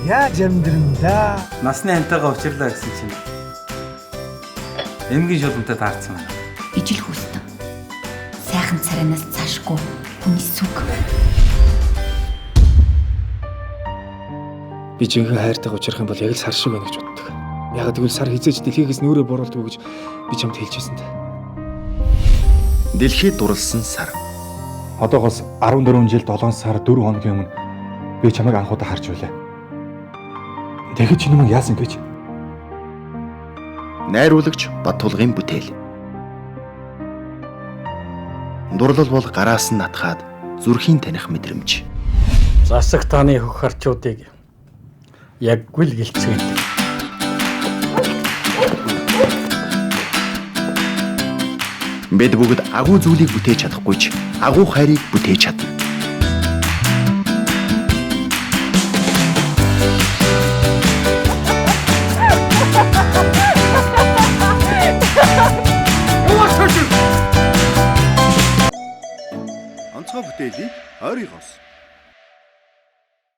Яаж амьдрын да? Насны хантайгаа учирлаа гэсэн чинь эмгийн шулмтай таарсан байна. Ижил хүүстэн. Сайхан царайнаас цаашгүй хүний сүг. Би жинхэнэ хайртайгаа учрах юм бол яг л сар шиг байна гэж боддог. Яг тэгвэл сар хизээж дэлхийгээс нүрээ буруулдгүй гэж би чамд хэлж байсан да. Дэлхийд дурлсан сар. Одоогоос 14 жил 7 сар 4 хоногийн өмнө би чамайг анх удаа харж байлаа. Тэгэхэд чи намайг яасан гэж? Найруулагч Баттулгын бүтээл. Дурлал бол гараас нь натхаад зүрхийн таних мэдрэмж. Засаг таны хөх харчуудыг яггүй л гэлцгээдэг. Бид бүгд агуу зүйлийг бүтээж чадахгүй ч агуу хайрыг бүтээж чадна. Онцгой бүтээлийг ойргоос.